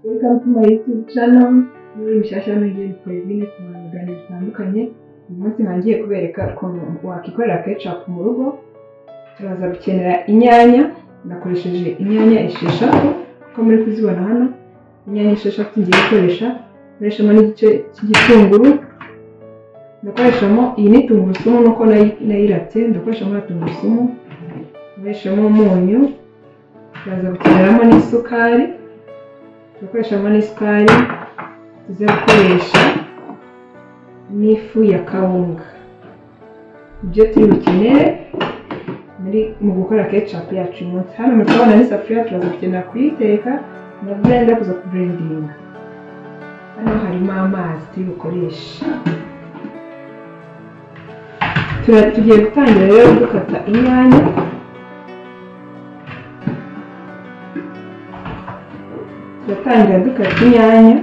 Welcome to my YouTube channel. Muri mushyashya nongeye gukora ibintu ku biganiro bitandukanye. Uyu munsi ngiye kubereka ukuntu wakikorera ketchup mu rugo. Turaza gukenera inyanya, nakoresheje inyanya 6 kuko muri kuzibona hano. Inyanya 6 ngiye gukoresha, nkoreshamo n'igice cy'igitunguru. Ndakoreshamo iyi ni tungurusumu nuko nayiratse, ndakoreshamo na tungurusumu, nkoreshamo umunyu. Turaza gukeneramo n'isukari. Turakoreshamo n'isukari, tuze gukoresha n'ifu ya kawunga. Ibyo turi bukenere mu gukora ketchup yacu uyu munsi. Hano murabona n'isafuriya, turaza gukenera kuyiteka na blender kuza kublendinga. Hano harimo amazi turi bukoreshe. Tugiye gutangira rero dukata inyanya. Turatangira dukata inyanya.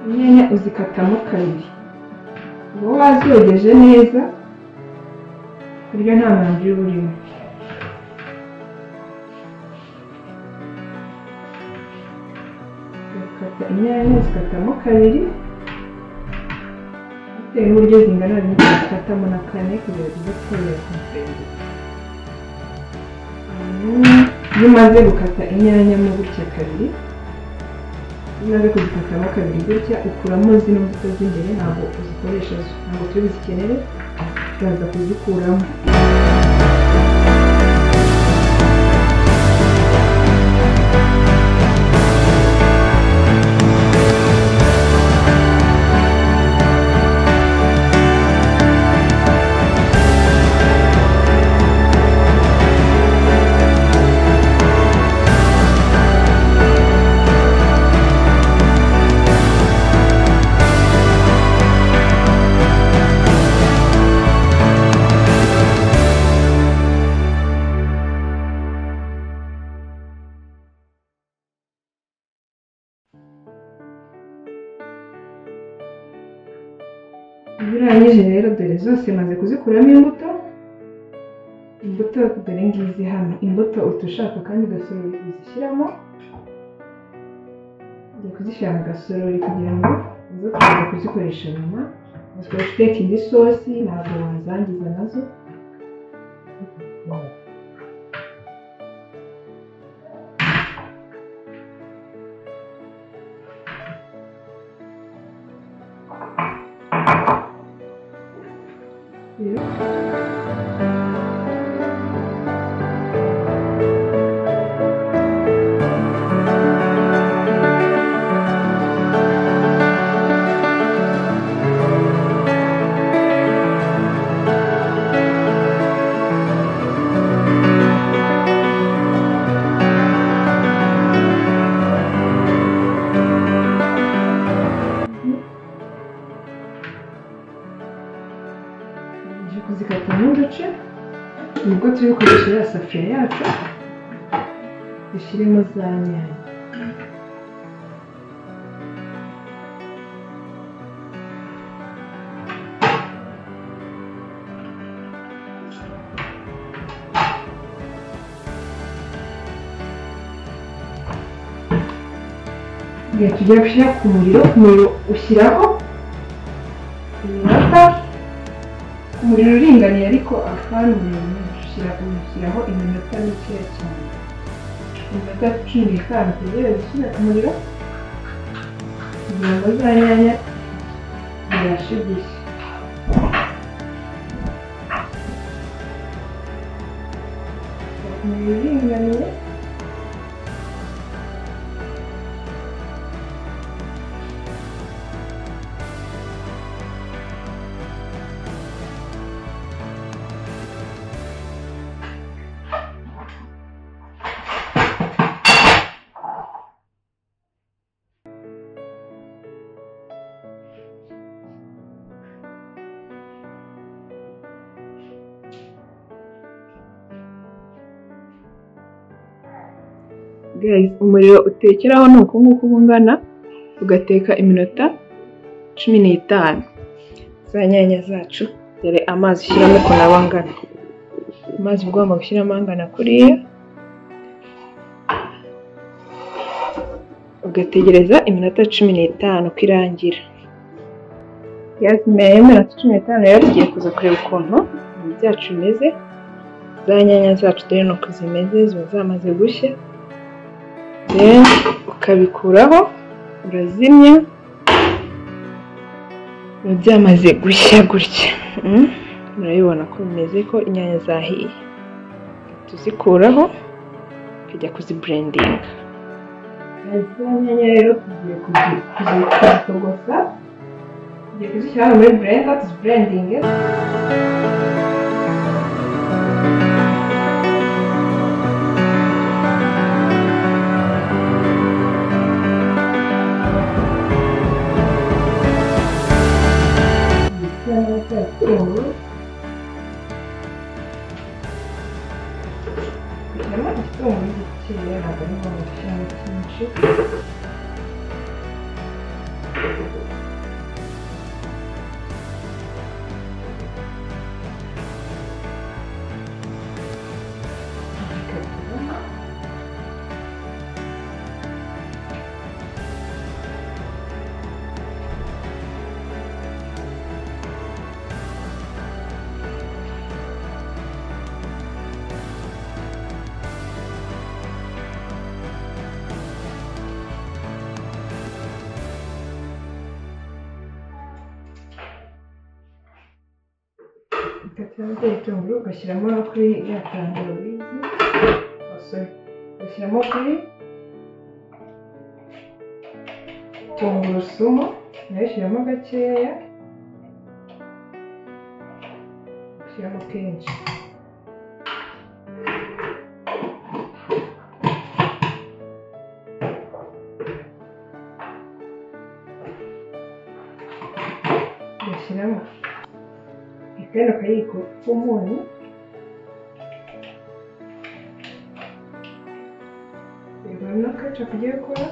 Inyanya uzikatamo kabiri, uba wazogeje neza ku buryo nta mwanda uba urimo. Ukata inyanya zikatamo kabiri bitewe n'uburyo zingana, harimo zikatamo na kane kugira ngo zize korohera kublendinga. Iyo umaze gukata inyanya mo gutya kabiri, iyo umaze kuzikatamo kabiri gutya, ukuramo zino mbuto z'imbere, ntabwo uzikoresha, ntabwo turi buzikenere, turaza kuzikuramo. Iyo urangije rero, dore zose maze kuzikuramo imbuto. Imbuto dore ngizi hano, imbuto utushaka kandi gasorori uzishyiramo. Ngiye kuzishyira mu gasorori kugira ngo uze kuza kuzikoresha nyuma. Uzikoresha uteka indi sosi, ntabwo wazangiza nazo. Kuzikatamo uduce, nibwo turi gukoresha ya safuriya yacu, dushyiremo za nyanya. Igihe tugiye gushyira ku muriro, ku muriro ushyiraho iminota, umuriro uringaniye ariko apana umuriro mwinshi, ushyiraho iminota mikeya cyane, iminota 15 utegereze ushyira ku muriro kugira ngo za nyanya zibashe gushya. Umuriro uringaniye. Guys, umuriro utekeraho ni uku nguku ungana, ugateka iminota 15. Za nyanya zacu, dore amazi ushyiramo ukuntu aba angana. Amazi ugomba gushyiramo angana kuriya. Ugategereza iminota 15 ko irangira. Nyuma y'iminota 15 rero tugiye kuza kureba ukuntu ibintu byacu bimeze. Za nyanya zacu dore nuko zimeze, ziba zamaze gushya. Then ukabikuraho, urazimya, biba byamaze gushya gutya. Murabibona ko bimeze ko inyanya zahiye. Tuzikuraho tukajya kuziburendinga. Izi nyanya rero tugiye kuzitogosa, tugiye kuzishyira hano muri blender tuziburendinge. Gushyiramo igitunguru gikeya, ntabwo ari ngombwa gushyiramo cyinshi. Ugateramo igitunguru, ugashyiramo no kuri ya tangawizi, ugashyiramo kuri tungurusumu, nayo ushyiramo gakeya, ushyiramo kenshi. Ugashyiramo akandi kayiko k'umunyu, reba na ketchup ugiye gukora,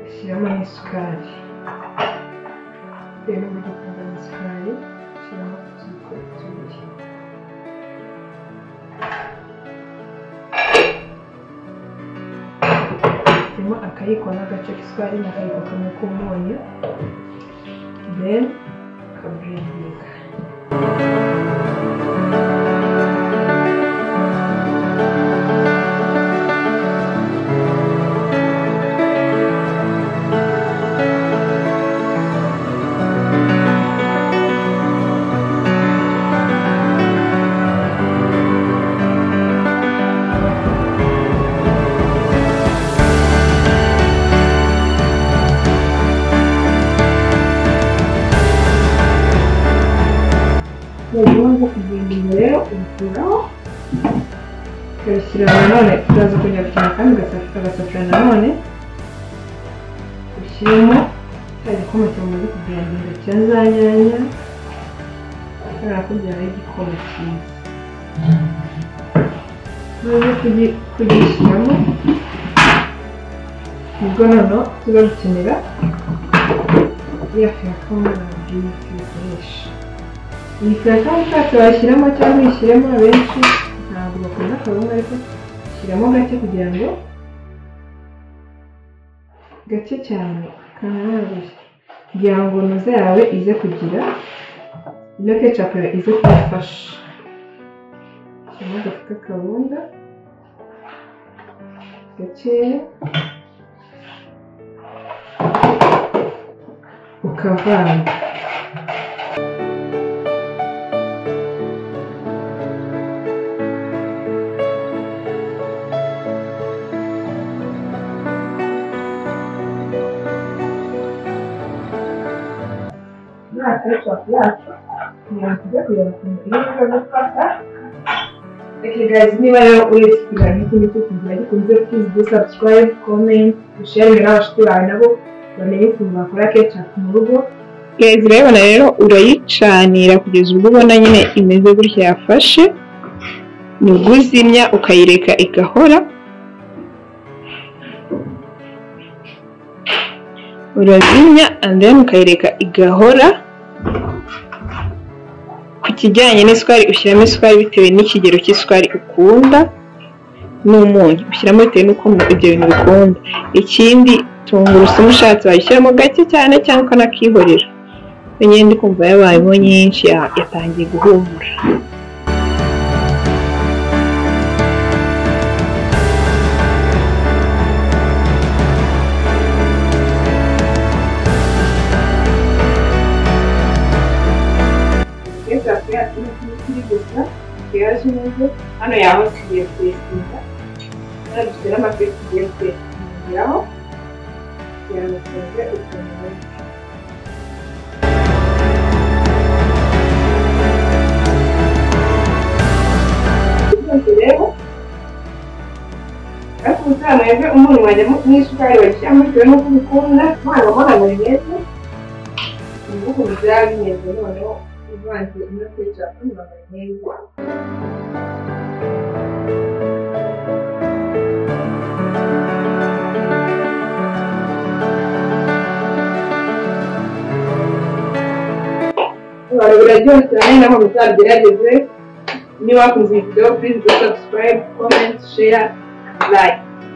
ushyiramo n'isukari. Rero uburyo ukunda isukari, ushyiramo utuyiko tubiri. Akayiko n'agace k'isukari n'akayiko kamwe k'umunyu, then ukaburendinga. Kuburendinga rero ubikuraho ukabishyira nanone, uraza kongera gukina kandi agasafuriya nanone ushyiremo cya gikoma cyamaze kuburendinga cya za nyanya, kubera ko byabaye igikoma cyiza. Maze kugishyiramo nibwo noneho tuza gukenera ya fu ya kawunga nabwiye tuyikoresha. Iyi fu ya kawunga ushatse wayishyiramo cyangwa uyishyiremo, abenshi ntabwo bakunda kawunga, ariko shyiramo gake kugira ngo gake cyane kanarabye, kugira ngo noza yawe ize kugira ino ketchup yawe ize kubafasha. Shyiramo agafu k'akawunga gakeya, ukavanga. Ketchup yacu kugira ngo tujye kureba ukuntu iri buze gufata. Okay guys, niba rero urebye ikiganiro nk'iki ngiki ukumva gikunze, please do subscribe, comment, share n'abashuti bawe nabo bamenye ukuntu bakora ketchup mu rugo. Guys, urabibona rero urayicanira kugeza ubwo ubona nyine imeze gutya yafashe, nibwo uzimya ukayireka igahora. Urazimya and then ukayireka igahora. Ku kijyanye n'isukari, ushyiramo isukari bitewe n'ikigero cy'isukari ukunda, n'umunyu ushyiramo bitewe n'uko ibyo bintu bikunda. Ikindi, tungurusumu ushatse wayishyiramo gake cyane cyangwa ukanakihorera. Nyine ndi kumva yabayemo nyinshi, yatangiye guhumura. Ketchup yacu ni kiri gusa yaje neza. Hano yaho tugiye kuyisiga, hano dufite n'amafi tugiye kuyisingiraho kugira ngo twumve ukuntu bimeze. Rero ariko ubutaha mwebwe umunyu wajyamo n'isukari wayishyiramo bitewe n'uko ubikunda, mwangamo na mayoneze, ubu ukuntu byaba bimeze noneho uvanze ino ketchup na mayoneze. Biraryoshye cyane, naho muzabigerageze. Niba wakunze iyi video, please do subscribe, comment, share, like.